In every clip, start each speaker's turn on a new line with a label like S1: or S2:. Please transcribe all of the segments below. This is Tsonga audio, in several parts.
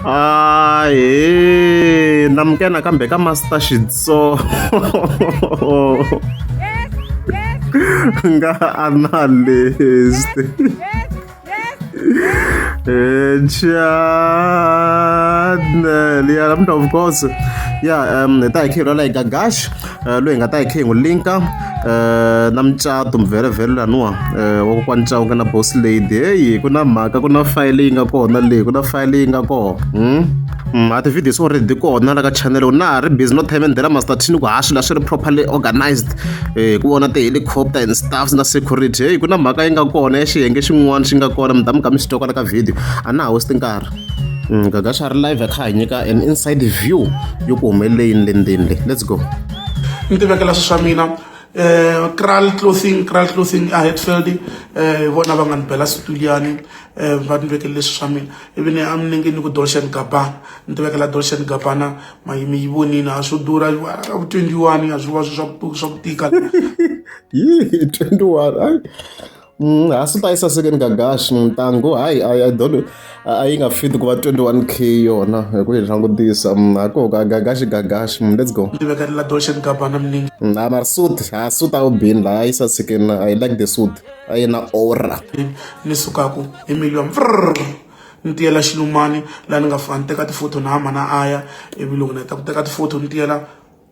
S1: Ahee namukela nakambe ka Master Xitsonga nga analyst channel ya namuntlha of course ya hi ta hi khe hi lwela hi Gagash loyi hi nga ta hi khe hi n'wi linka na mucato mvhele laniwa wa kokwani Chauke na boss lady heyi ku na mhaka ku na file leyi nga kona leyi ku na file leyi nga kona a ti-videos already ti kona la ka channel na ha ri busy no themendhela master tin ku ha swilo a swi ri properly organized hi ku vona ti-helicopter and stuffs na security heyi ku na mhaka yi nga kona ya xiyenge xin'wana xi nga kona mi ta mi kha mi xi twa kwala ka video a na ha waste nkarhi Gagash a ri live a kha ha nyika an inside view yo ku humelele yini le ndzeni le let's go
S2: ni tivekela swilo swa mina Kral Clothing Kral Clothing a Hatfield hi vona va nga ni bela swituliyani va ni vekele leswi swa mina ivi ni a milengeni ni ku Dolce and Gabbana ni tivekela Dolce and Gabbana ma yi mi yi vonini a swo durha a ku 21 a swi va swa ku tika
S1: yi 21 hayi ha swi ta yi sasekeni Gagash ntangu hayi I don't a yi nga fit ku va 21 k yona hi ku yi langutisa ha ko ka Gagash Gagash let's go
S2: ni tivekela Dolce and Gabbana milenge
S1: a mara suit ha suit a wu bini laha yi sasekeni I like the suit a yi na aura
S2: ni sukaku hi mbilu ya mfrr ni tiyela xilumani laha ni nga fika ni teka tifoto na hama na aya ivi loko ni heta ku teka tifoto ni tiyela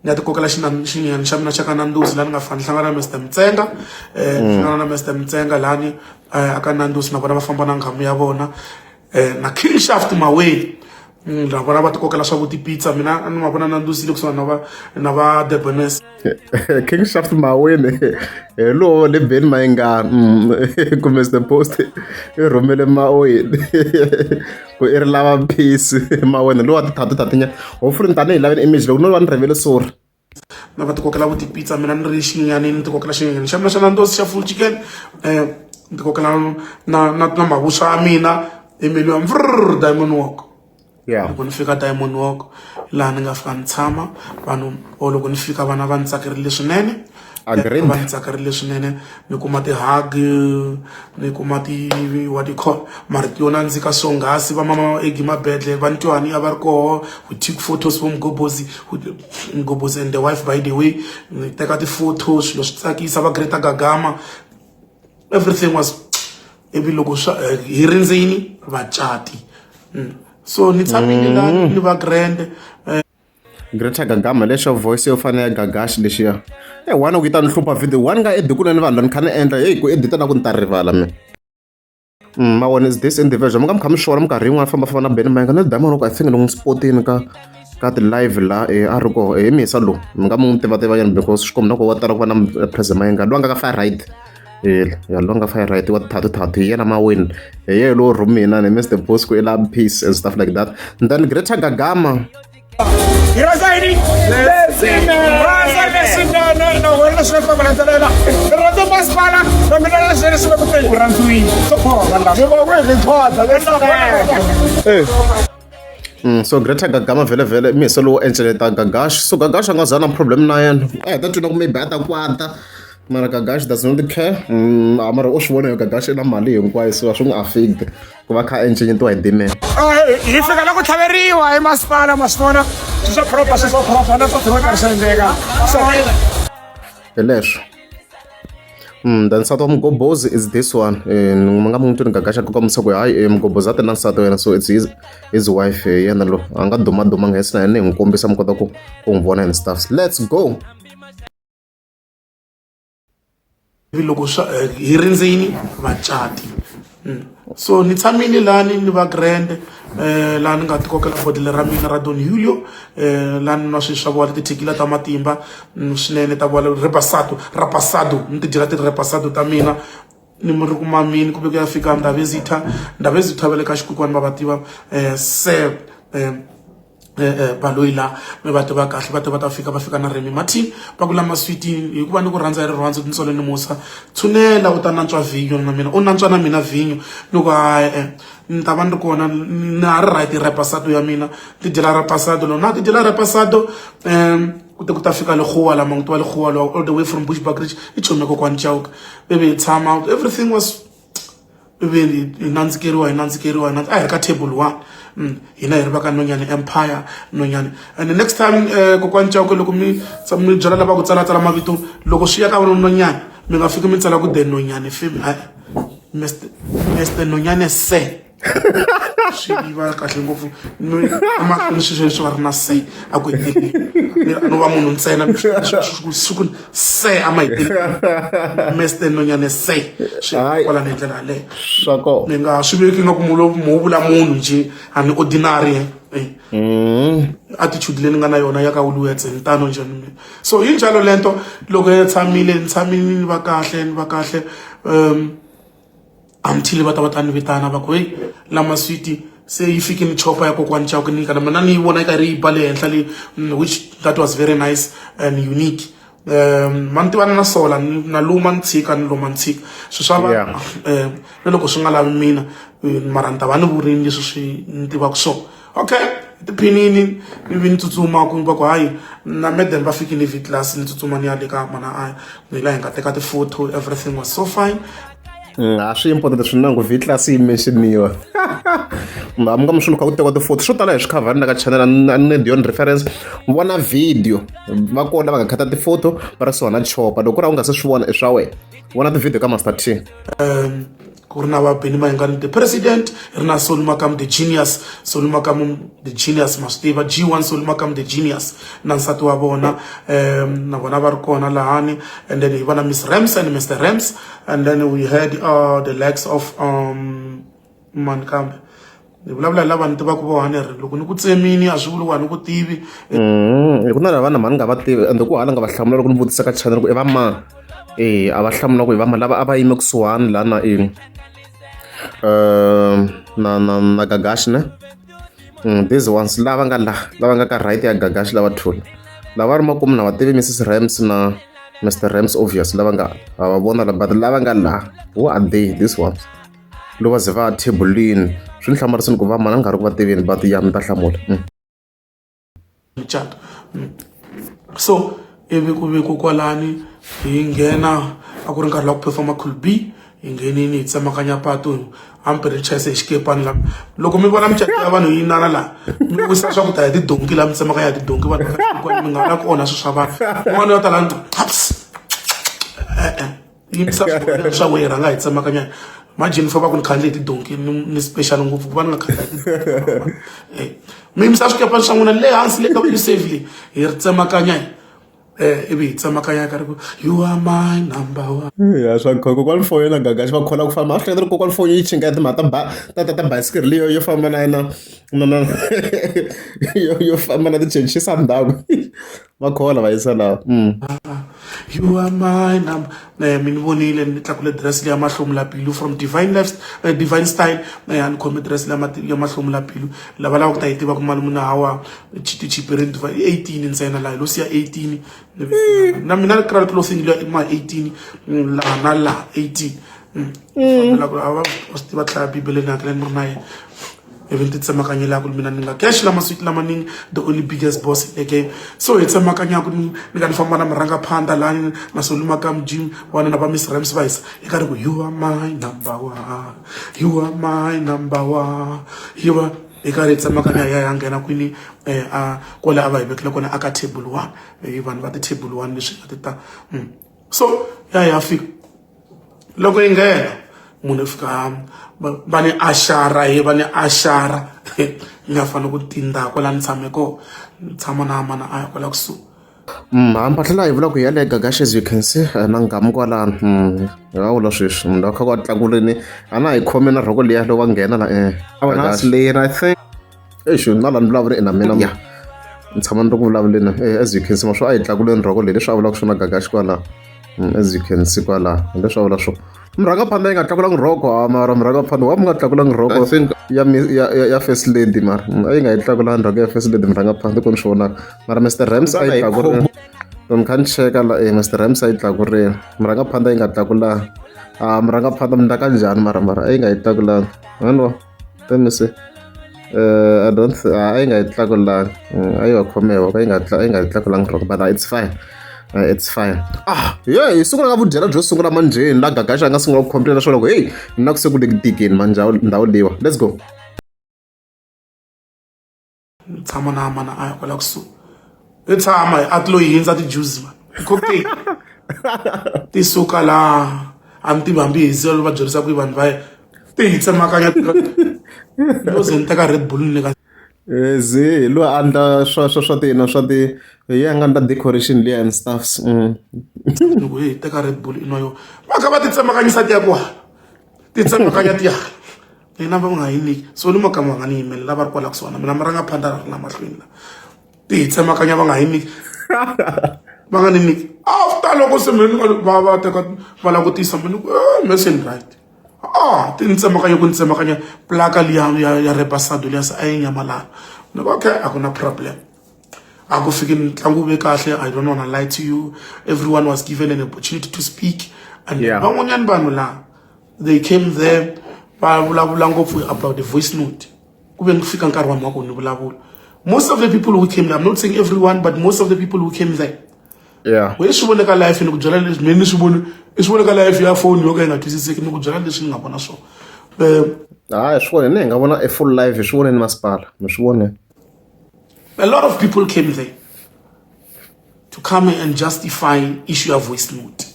S2: ni ya ti kokela xinyani xa mina xa ka Nando's laha ni nga fika ni hlangana na Mister Mtsenga ni hlangana na Mister Mtsenga lani a ka Nando's na vona va famba na nghamu ya vona na King Shaft Maweni na vona va ti kokela swa vo ti-pizza mina a ni ma vona Nando's yi le kusuhani na va na va Durbanese
S1: King Shaft Maweni hi lowo le Benny Mayengani ku Mr Post i rhumele Maweni ku i ri lava peace Maweni lowa ti-tattoo tattoo hopefully ni tanihi laveni image loko no va ni rivele sorry
S2: na va ti kokela vo ti-pizza mina ni ri xinyenyani ni ti kokela xinyenyani xa mina xa Nando's xa full chicken ni ti kokela na na na mavuswa ya mina hi mbilu ya mfrr Diamond Walk loko ni fika Diamond Walk laha ni nga fika ni tshama vanhu or loko ni fika vana va ni tsakerile swinene va ni tsakerile swinene ni kuma ti-hug ni kuma ti what you call marito yo nandzika swonghasi va mama egi mabedle va ntwani a va ri koho we took photos vo mgobozi mgobozi and the wife by the way ni teka ti-photos swilo swi tsakisa va Greta Gagama everything was ivi loko swa hi rindzini vacati so ni tshamile la ni va grand
S1: Greta Gagama lexo voice yo fana ya Gagash lexiya e one ku yi ta ni hlupha video one nga edit kunene vanhu ni kha ni endla heyi ku edita na ku ni ta rivala mina ma vona is this individual mi nga mi kha mi swi vona minkarhi yin'wana famba famba na Benny Mayengani ni Diamond loko I think ni n'wi spotini ka ka ti-live la a ri koho hi misa lowu mi nga mi n'wi tiva tiva yena because swi komba na ku wa tala ku va na President Mayengani loyi a nga ka far right ya loyi a nga far right wa ti-tattoo tattoo hi yena Maweni hi yena lowo rhumina ni Mr Boss ku i lava peace and stuff like that and then Greta Gagama
S3: Hi rhandza yini? Leswinene. Rhandza leswinene na wena leswinene swa ku landzelela. Hi rhandza masipala na mina leswinene swi le ku teni. Ku rhandziwile. Swo khoma la. Ni va ku hi tlhontlha leswinene.
S1: So Greta Gagama vhele vhele mi se lowo enceleta Gagash so Gagash a nga za na problem na yena a hi ta twina ku maybe a ta kwata mara Gagash does not care a mara u swi vona yo Gagash i na mali hinkwayo so a swi n'wi affect ku va kha a encenyetiwa hi dimeni
S3: hi fika na ku tlhaveriwa hi masipala ma swi vona swi swa proper swi swa proper na swa tshama karhi swi endleka so
S1: hi leswo then nsati wa mgobozi is this one mi nga mi n'wi twini Gagash a kombisa ku hayi mgobozi a ti na nsati wa yena so it's his wife hi yena lo a nga dumadumanga hence na yena hi n'wi kombisa mi kota ku ku n'wi vona and stuff let's go
S2: loko swa hi rindzini vacati so ni tshamile lani ni va grand laha ni nga ti kokela bodele ra mina ra Don Julio laha ni nwa swilo swa vona ti-tequila ta matimba swinene ta vona repasado rapasado ni ti dyela ti-repasado ta mina ni mi ri ku mamini kumbe ku ya fika Ndhavezitha Ndhavezitha va le ka xikukwana va va tiva se baloyi la mi va tiva kahle va ta va ta fika va fika na Remy Martin va ku lama switini hikuva ni ku rhandza hi rirhandzu tintswalo ni musa tshunela u ta nantswa vhinyo na mina u nantswa na mina vhinyo ni ku hayi ni ta va ni ri kona na ha ri right repasado ya mina ti dyela repasado loko na ti dyela repasado ku te ku ta fika lekgowa la manguti wa lekgowa lowa all the way from Bushbuckridge i chomi kokwani Chauke bebe hi tshama everything was Ivi hi nandzikeriwa hi nandzikeriwa hi a hi ri ka table one. Hina hi ri va ka Nonyane Empire Nonyane. And the next time kokwani Chauke loko mi mi byela lava ku tsalatsala mavito loko swi ya ka Nonyane mi nga fiki mi tsala ku the Nonyane family Mr Mr Nonyane se swi va kahle ngopfu emahlweni sweswo swi va ri na se a ku heteleli no va munhu ntsena swi ku se a ma heteleli Mr Nonyane se swi kwalano hi ndlela yaleyo
S1: swa kona
S2: mi nga swi veki nga ku mo vula munhu njhe a ni ordinary attitude leyi ni nga na yona ya ka Woolworths ni tano njhani mina so hi njalo lento loko ya tshamile ni tshamile ni va kahle ni va kahle until va ta va ta ni vitana va ku heyi lama switi se yi fikini chopa ya kokwani Chauke ni kana mina ni yi vona yi karhi yi ba le henhla le which that was very nice and unique. Ma ni tivana na sola na luma ni tshika ni luma ni tshika swilo swa vanhu na loko swi nga lavi mina mara ni ta va ni vurini leswi swi ni tivaka swona. Okay tiphinini ivi ni tsutsuma ku va ku hayi na madam va fikile V class ni tsutsuma ni ya le ka mana aya hi laha hi nga teka ti-photo everything was so fine.
S1: A swi important swinene ku V class yi mention-iwa mi nga mi swi kha ku tekiwa ti-photo swo tala hi swi khavhari na ka channel a ni need yona reference vona video va kona va nga khata ti-photo va ri kusuhana na chopa loko ku ri a wu nga se swi vona i swa wena vona ti-video ka Master T.
S2: Ku ri na va Benny Mayengani the president ri na Solly Makamu the genius Solly Makamu the genius ma swi tiva G1 Solly Makamu the genius na nsati wa vona na vona va ri kona lahani and then hi vona Miss Rams and Mr Rams and then we had the likes of mani kambe ni vulavula hi lava ni tivaka voho ni ri loko ni ku tsemini a swi vuli ku a ni ku tivi.
S1: Ku na lava na mhani nga va tivi ende ku hala nga va hlamula loko ni vutisa ka channel ku i va mani e a va hlamula ku i va mani lava a va yime kusuhani la na i na na na Gagashi ne these ones lava nga la lava nga ka right ya Gagashi lava thula lava ri makumu na va tivi Mrs Rams na Mr Rams obvious lava nga ha va vona la but lava nga la who are they these ones loko va ze va thebulini swi ni hlamarisini ku va mani a ni nga ri ku va tiveni but ya mi ta hlamula.
S2: Mucato so ivi ku ve kokwalani hi nghena a ku ri nkarhi wa ku perform-a Cool B hi nghenini hi tsemakanya patu hambi ri chayise hi xikepani la loko mi vona micato ya vanhu yi inana laha mi wisa swa ku ta hi tidonki laha mi tsemakanya hi tidonki vanhu mi nga la ku onha swilo swa vanhu un'wana yo tala e-e yimisa swibolelo swa wena rhanga hi tsemakanya imagine famba ku ni khandziya hi tidonki ni special ngopfu ku va ni nga khandziya hi tidonki mi yimisa swikepe swa n'wina le hansi le ka save leyi hi ri tsemakanya ivi hi tsemakanya ka ri ku you are my number one.
S1: Ya swa kokwani foni na Gagashi va khola ku famba a swi hleketa ri kokwani foni yi chinga timhaka ta ba ta ta ta bayisikiri leyo yo famba na na na na yo yo famba na tichechisa ndhaku. Va khola va yisa laha.
S2: You are my number. Mi ni vonile ni tlakule dress leya mahlomula mbilu from Divine Life, Divine Style. A ni khome dress leya ya mahlomula mbilu. Lava lavaka ku ta yi tiva ku mali muni hawa tichiperini 18 ntsena laha hi lo siya 18. Na mina Kral Clothing liya i ma 18 laha na laha 18. Fambela ku a va swi tiva hlaya bibele ni hakela ni ri na yena. Ivi ni ti tsemakanyela ku mina ni nga cash lama sweet lama ni the only biggest boss in the game. So hi tsemakanya ku ni nga ni famba na murangaphandla lani na Solly Makamu Jim wana na va Miss Rams va hisa hi karhi ku you are my number one, you are my number one, you are hi karhi hi tsemakanya hi ya hi ya nghena kwini a kwale a va hi vekele kona aka table one vanhu va ti-table one leswi nga ti ta so ya ya fika loko yi nghena munhu fika va ni axara hi va ni axara ni nga fanele ku tinda kwala ni tshame kona ni tshama na mana a ya kwala kusuhi.
S1: Mpahla laha yi vulaka ku hi ya le Gagashi as you can see na nghamu kwalano hi va vula sweswi munhu loyi a kha ku a tlakulini a na ha yi khomi na rhoko liya loko va nghena la I think exi na laha ni vulavula ina mina ya ni tshama ni ri ku vulavuleni as you can see ma swo a yi tlakuleni rhoko leyi leswi a vulaka swona Gagashi kwalaho. As you can see kwalaho hi leswi a vula swona murhangaphandla yi nga tlakulangi rhoko a mara murhangaphandla wa mi nga tlakulangi rhoko ya ya ya first lady mara a yi nga yi tlakulangi rhoko ya first lady murhangaphandla ku ni swi vonaka mara Mr Rams a yi tlakurile loko ni kha ni cheka la Mr Rams a yi tlakurile murhangaphandla yi nga tlakulanga a murhangaphandla mi ndla kanjhani mara mara a yi nga yi tlakulanga hello let me see. I don't a yi nga yi tlakulanga a yi va khome hi voko a yi nga yi nga yi tlakulanga rhoko but it's fine. It's fine. Ah, yeah, hi sungula ka vudyela byo sungula manjheni la Gagaxa a nga sungula ku complain swona ku hey, na ku se ku le ku tikeni manjhe ndhawu leyiwa. Let's go.
S2: Tshama na mana a ya kwala kusuhi. Hi tshama hi a ti lo yi hindza ti-juice man. Cocktail. Ti suka laha a ni tivi hambi hi zero va byerisa ku yi vanhu va ye ti hi tsemakanya yo ze ni teka Red Bull ni ka
S1: Zi hi loyi a endla swa swa swa tina swa ti hi yena a nga endla decoration liya and stuffs.
S2: Ni ku hey teka Red Bull i nwa yona va kha va ti tsemakanyisa ti ya ku hala ti tsemakanya ti ya hala mina va nga yi nyiki so ni makama va nga ni yimeli lava ri kwala kusuhana mina marangaphandla ra ri la mahlweni la ti hi tsemakanya va nga yi nyiki va nga ni nyiki after loko se mina va va teka va lava ku tisa mina ku eh, me se ni right ah ti ni tsemakanya ku ni tsemakanya plaka liya ya ya rebasado liya se a yi nyamalala ni ku okay a ku na problem a ku fiki ntlangu wu ve kahle i don't wanna lie to you everyone was given an opportunity to speak and van'wanyana vanhu laha they came there va vulavula ngopfu about the voice note ku ve ni fika nkarhi wa mhaka ku ni vulavula most of the people who came there i'm not saying everyone but most of the people who came there
S1: yeah
S2: we swi vone ka life ni ku byela leswi mina ni swi vone i swi vone ka life ya phone yo ka yi nga twisiseki ni ku byela leswi ni nga vona swona
S1: Hayi swi vone ni hi nga vona e full live hi swi voneni masipala mi swi vone.
S2: A lot of people came there to come and justify issue ya voice note.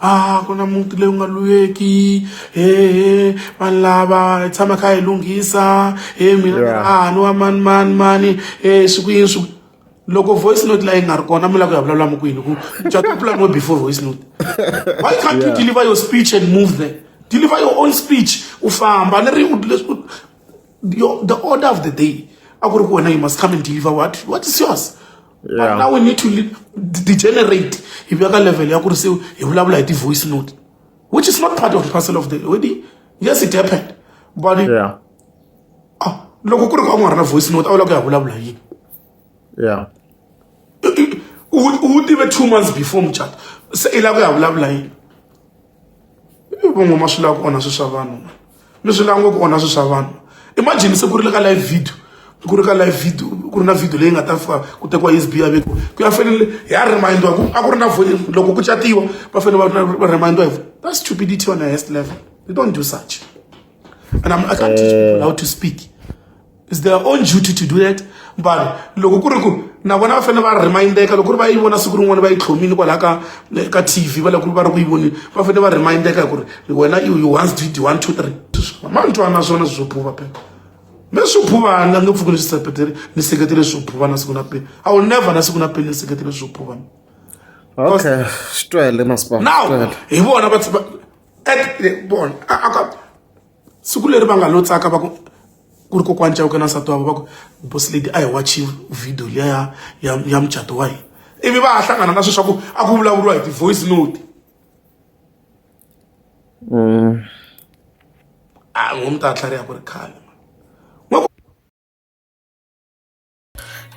S2: Ah, ku na muti leyi nga luyeki he he vanhu lava hi tshama kha hi lunghisa he mina
S1: Yeah.
S2: a ni wa mani mani mani he swi ku yini swi loko voice note la yi nga ri kona mi lava ku ya vulavula mi ku yini ku mucato plan before voice note why can't you deliver your speech and move there deliver your own speech u famba ni ri leswi the order of the day a ku ri ku wena you must come and deliver what is yours but now we need to degenerate hi vuya ka level ya ku ri se hi vulavula hi ti-voice note which is not part of the parcel of the wedding yes it happened but
S1: yeah.
S2: ah, loko ku ri ku a ku nga ri na voice note a wu lava ku ya vulavula yini
S1: yeah
S2: u tive 2 months before mucato se i lava ku ya vulavula yini van'wama swi lava ku onha swilo swa vanhu mi swi lava ngopfu ku onha swilo swa vanhu imagine se ku ri le ka live video ku ri ka live video ku ri na video leyi nga ta fika ku tekiwa USB ya vekiwa ku ya fanele ya remindiwa ku a ku ri na loko ku catiwa va fanele va remindiwa hi that's stupidity on a highest level you don't do such and I can't teach people how to speak it's their own duty to do that but loko ku ri ku na vona va fanele va remindeka loko ku ri va yi vona siku rin'wana va yi tlhomile kwalaha ka ka TV va loko va ri ku yi vonile va fanele va remindeka hi ku ri wena you once did 1 2 3 ma ni twa na swona swo phuva phela me swo phuva ni nge pfuki ni swi seketele ni seketele swo phuva na siku na peni I will never na siku na peni ni seketele swo phuva
S1: okay swi twele masipala
S2: now hi vona va at vona a siku leri va nga lo tsaka va ku ku ri kokwani Chauke na nsati wa va ku boss lady a hi wachi video liya ya ya ya mucato wa hina ivi va ha hlangana na sweswo swa ku a ku vulavuriwa hi ti-voice note a n'wi mi ta tlhariha ku ri khale.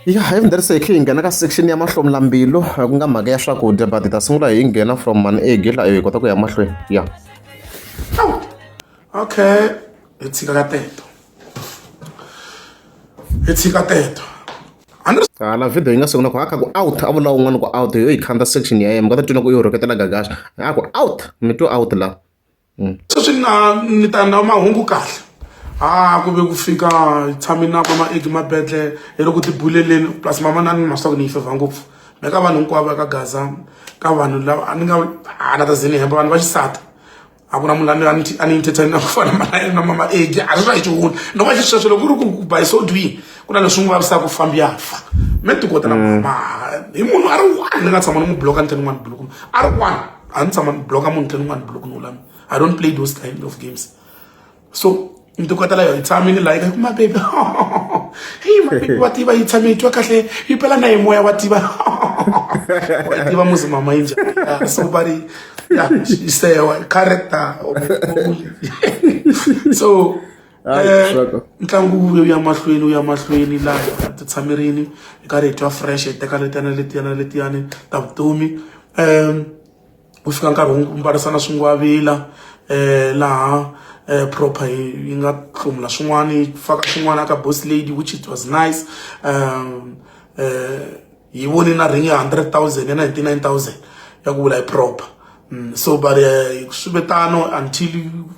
S1: Ya hi vindherisa hi khe hi nghena ka section ya mahlomulambilu ku nga mhaka ya swakudya but hi ta sungula hi nghena from mani egi laha hi kota ku ya mahlweni ya
S2: okay hi tshika ka teto hi tshika teto
S1: hala video yi nga sungula ku a kha ku out a vula un'wana ku out yo yi khanda section ya yena mi nga ta twa ku yi rhuketela gagasha a ku out mi twa out la.
S2: Sweswi na ni ta na mahungu kahle a ku ve ku fika hi tshame na mama egi mabedle hi ri ku tibuleleni plus mama na ni ma swi ku ni yi fevha ngopfu me ka vanhu hinkwavo ka gaza ka vanhu lava a ni nga a na ta ze ni hemba vanhu va xisati a ku na munhu a ni a ni entertain ku fana na na mama egi a swi swa hi xihundla no va xisweswo loko ku ri ku by so doing ku na leswi n'wi vavisaka ku fambi ya fa me ti kota na mama hi munhu a ri one ni nga tshama ni n'wi block-a ni tlhela ni n'wana block a ri one a ni tshama ni block-a munhu tlhela ni n'wana block ni wula I don't play those kind of games so ni tikotela yo hi tshamini la yi ku ma baby hey ma baby wa tiva yi tshame yi twa kahle yi pela na hi moya wa tiva wa tiva muzi mama yi njhani so bari yeah sewa character so ntlangu wu ya mahlweni wu ya mahlweni laha ti tshamerini hi karhi hi twa fresh hi teka letiyana letiyana letiyani ta vutomi ku fika nkarhi wo mbarisana swingwavila laha proper yi nga hlomula swin'wana yi faka swin'wana ka boss lady which it was nice. Hi voni na ring ya 100,000 ya 99,000 ya ku vula hi proper. So but swi ve tano until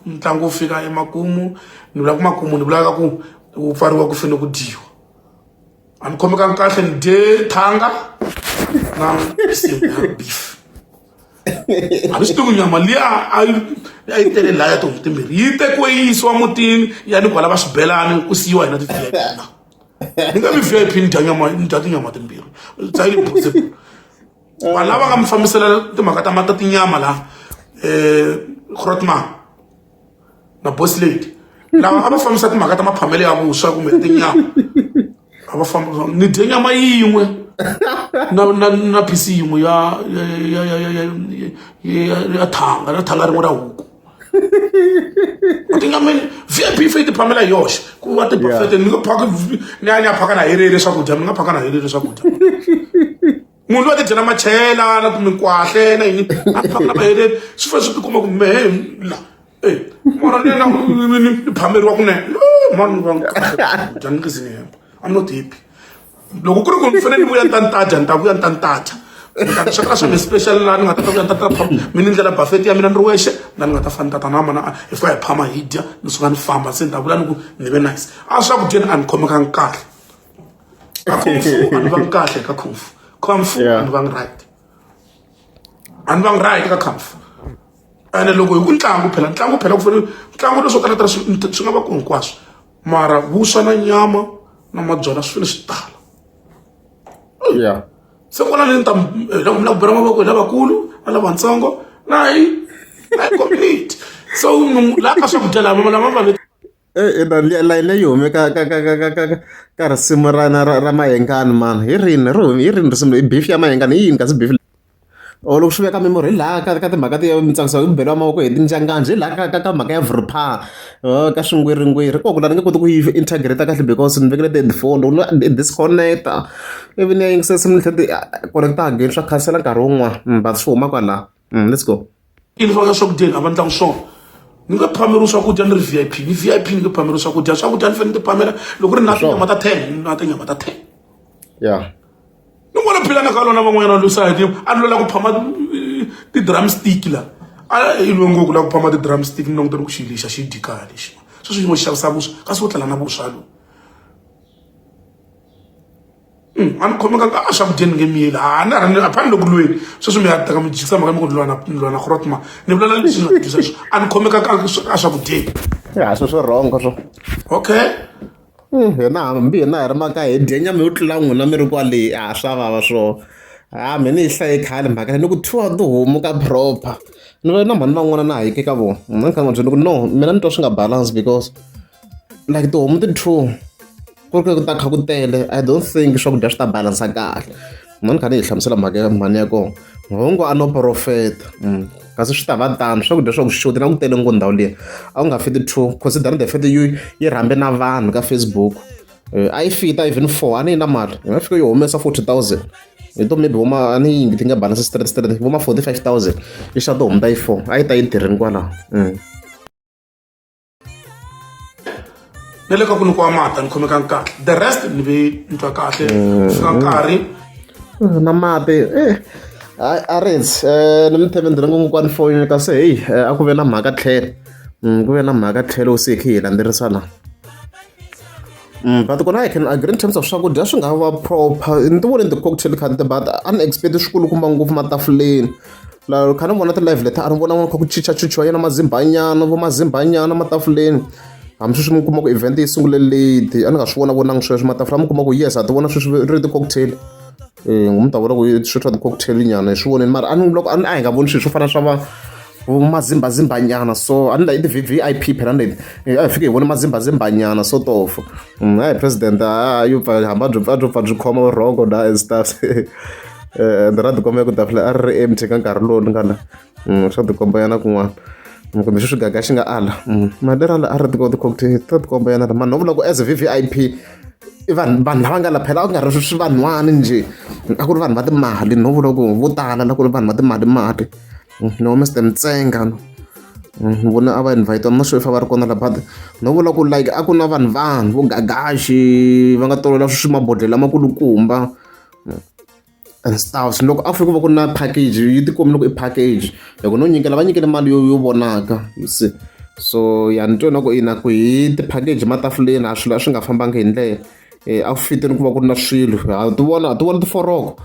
S2: ntlangu wu fika emakumu. Ni vula ku makumu ni vula ka ku wu pfariwa ku fanele ku dyiwa. A ni khomekanga kahle ni dye thanga na ya beef. A ni swi tivi ku nyama liya a yi a yi tele laya tihomu timbirhi yi tekiwe yi yisiwa mutini ya ni kwala va swibelani ku siyiwa hina ti-V_I_P na. Ni nga vi V_I_P ni dya nyama ni dya tinyama timbirhi it's highly possible. Vanhu lava nga mi fambisela timhaka ta ta tinyama laha Grootman na boss lady lava a va fambisa timhaka ta maphamelo ya vuswa kumbe tinyama a va famba ni dye nyama yin'we na na na phisi yin'we ya ya ya ya ya ya ya thanga na thanga rin'we ra huku tinyameni V_I_P yi ti phamela hi yoxe ku va ti-buffet ni nga phaka ni ya ni ya phaka na herele swakudya ni nga phaka na herele swakudya munhu loyi a ti dyela machela na minkwahle na yini a phaka na maherere swi fanele swi tikuma ku mehe la e mara ni ni phameriwa kunene mani va dya ni nge zi ni hemba I'm not happy loko ku ri ku ni fanele ni vuya ni ta ni ta dya ni ta vuya ni ta ni ta dya ni ta ni swekela swa mi special laha ni nga ta ta vuya ni ta ta mi ni ndlela buffet ya mina ni ri wexe la ni nga ta fana ni tata na mana hi fika hi phama hi dya ni suka ni famba se ni ta vula ni ku ni ve nice a swakudyeni a ni khomekangi kahle ka kung fu a ni vangi kahle ka kung fu kung fu a ni vangi right a ni vangi right ka kung fu ene loko hi ku ntlangu phela ntlangu phela ku fanele ntlangu leswo tala tala swi nga va ku hinkwaswo mara vuswa na nyama na mabyalwa swi fanele swi tala
S1: yeah
S2: se kona ni ta na ku bela mavoko hi lavakulu na lavatsongo na hi na hi community so laha ka swakudya lama lama va
S1: Layini leyi hume ka ka ka ka ka ka ka risimu ra ra ra Mayengani mani hi rini ri hume hi rini risimu i beef ya Mayengani i yini kasi beef or loko swi veka memory hi laha ka ka timhaka ti mi tsakisa hi ku beriwa mavoko hi tinjanganja hi laha ka ka ka mhaka ya vurupha ka swingwiringwiri koko laha ni nge koti ku yi integrate kahle because ni vekele ti-headphone loko ni disconnect-a ivi ni ya yingisa risimu ni tlhela ni connect again swa khansela nkarhi wun'wana but swi huma kwalaho let's go.
S2: I ni faka swakudyeni a va ndlangi swona ni nge phameriwi swakudya ni ri V_I_P ni V_I_P ni nge phameriwi swakudya swakudya ni fanele ni ti phamela loko ri na tinyama ta 10 na tinyama ta 10
S1: ya
S2: ni n'wana phila na ka lona van'wanyana lo sayiti a ni lwela ku phama ti-drum stick la a i lwe ngopfu la ku phama ti-drum stick ni langutela ku xi lexa xi dyi kaya lexi sweswi xi ngo xavisa vuswa kasi wo tlala na vuswa lowu A ni khomekanga a swakudyeni ni nge miyeli a na ha a phani loko lweni sweswi mi ya teka mi jikisa mhaka mi ku ni lwa na ni lwa na grootman ni vula leswi nga twisa sweswi a ni khomekanga a swakudyeni
S1: ya sweswo wrong swo
S2: okay
S1: Hina hambi hina hi ri makaya hi dye nyama yo tlula n'wina mi ri kwale a swa vava swo a me ni yi hlaye khale mhaka leyi ni ku thiwa tihomu ka proper ni va na mhani van'wana na ha yike ka vona ni kha ni va byela ku no mina ni twa swi nga balance because like tihomu ti two ku ri ku ta kha ku tele I don't think swakudya swi ta balance kahle mhani ni kha ni yi hlamusela mhaka ya mhani ya kona hungu a no profeta kasi swi ta va tano swakudya swa ku xoti na ku tele ngopfu ndhawu liya a wu nga fiti two considering the fact yi yi rhambe na vanhu ka Facebook a yi fita even four a ni yi na mali yi nga fika yi humesa 40,000 hi to maybe voma a ni yingi ti nga balance straight straight voma 45,000 yi xa tihomu ta yi four a yi ta yi tirheni kwalaho.
S2: Na le ka ku nyikiwa mati a ni khomekangi kahle the rest ni ve ni twa kahle ku fika nkarhi
S1: na mati hayi a rinzi ni mi themendhele ngopfu kwani fonini kasi heyi a ku ve na mhaka tlhelo ku ve na mhaka tlhelo se hi khe hi landzelerisa la but kona I can agree in terms of swakudya swi nga va proper ni ti vone ti-cocktail khale but a ni expect swikulukumba ngopfu matafuleni laha kha ni vona ti-live leti a ni vona kha ku chichachichiwa yena mazimbanyana vo mazimbanyana matafuleni hambi sweswi mi kuma ku event yi sungule late a ni nga swi vona vonangi sweswo matafula mi kuma ku yes ha ti vona sweswi ri ti-cocktail mi ta vona ku swi swa ti-cocktail nyana hi swi vonile mara a ni loko a ni a hi nga voni swilo swo fana swa va mazimbazimbanyana so a ni la i ti-V_V_I_P phela ni a hi fike hi vone mazimbazimbanyana so tofo hayi president a yo pfa hamba byo pfa byo pfa byi khoma vurhongo na and stuff ende ra tikomba ku tafula a ri ri empty ka nkarhi lowu ni nga la swa tikomba yana kun'wana kumbe xo swigaga xi nga ala mali ra a ri ti-cocktail ta tikomba yana mani no vula ku as V_V_I_P i vanhu vanhu lava nga la phela a ku nga ri swi vanhwani njhe a ku ri vanhu va timali no vula ku vo tala la ku ri vanhu va timali mali no Mr Mtsenga ni vona a va invite I'm not sure if a va ri kona la but no vula ku like a ku na vanhu vanhu vo gagaxi va nga tolovela swi mabodhlele lamakulukumba. And stuff loko a fika ku va ku ri na package yi tikombi loko i package loko no nyikela va nyikele mali yo yo vonaka, you see. So ya ni twe na ku ina ku hi ti-package matafuleni a swilo a swi nga fambangi hi ndlela. A ku fitini ku va ku ri na swilo ha ti vona, ha ti vona tiforoko,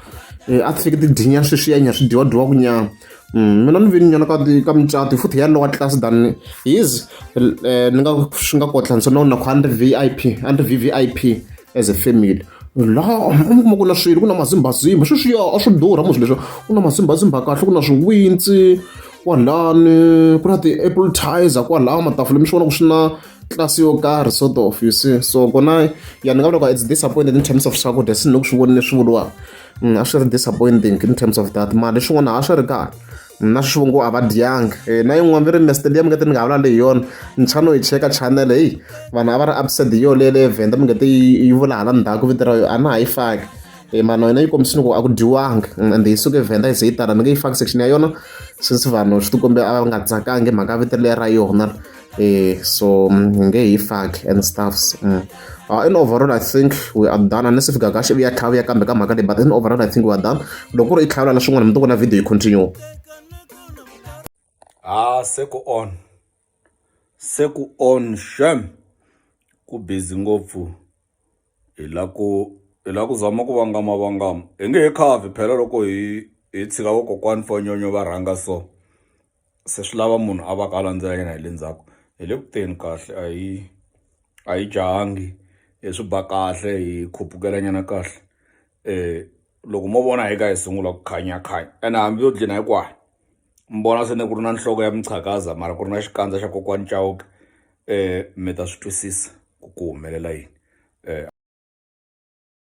S1: a ti fiki ti dyinya sweswiya nya swi dyiwa dyiwaku nyana. Mina ni vini nyana ka ka micato futhi ya lower class than his. Ni nga swi nga kotla so no na ku a ni ri VIP, a ni ri VVIP as a family. Laha u kuma ku na swilo, ku na mazimbazimba sweswiya a swi durha mos leswi, ku na mazimbazimba kahle, ku na swiwintsi kwalani, ku na ti-appetizer kwalaha matafula, mi swi vona ku swi na class yo karhi sort of, you see. So kona ya ni nga vula ku it's disappointed in terms of swakudya, se ni loko swi vonile swi vuriwaka a swi ri disappointing in terms of that. Mali swin'wana a swi ri kahle na swivongo a va dyanga. Na yin'wana va ri Mr liya mi nga te ni nga vula leyi yona ni tshama no yi cheka channel, heyi vanhu a va ri upset hi yona leyi le Venda mi nga te yi vula hala ndzhaku vito ra yona a na ha yi faki. Mara yona yi kombisile ku a ku dyiwanga and yi suke Venda yi ze yi tala ni nge yi faki section ya yona since vanhu swi tikombe a va nga tsakangi hi mhaka vito leri ra yona. So hi nge yi faki and stuffs. In overall I think we are done unless if Gagash ya tlhava ya kambe ka mhaka leyi, but in overall I think we are done. Loko ku ri i tlhavela na swin'wana mi to vona video yi continue.
S4: Ah, se ku on, se ku on shem, ku busy ngopfu, hi la ku hi la ku zama ku vangama vangama, hi nge he khavi phela loko hi hi tshika vakokwani fonyonyo va rhanga, so se swi lava munhu a va ka a landzela yena hi le ndzhaku. Hi le ku teni kahle, a hi a hi jahangi, hi swi ba kahle, hi khupukela nyana kahle. Loko mo vona hi ka hi sungula ku khanya khanya ene hambi yo dlina hinkwayo mi vona se ni ku ri na nhloko ya muchakaza mara ku ri na xikandza xa kokwani Chauke, mi ta swi twisisa ku ku humelela yini.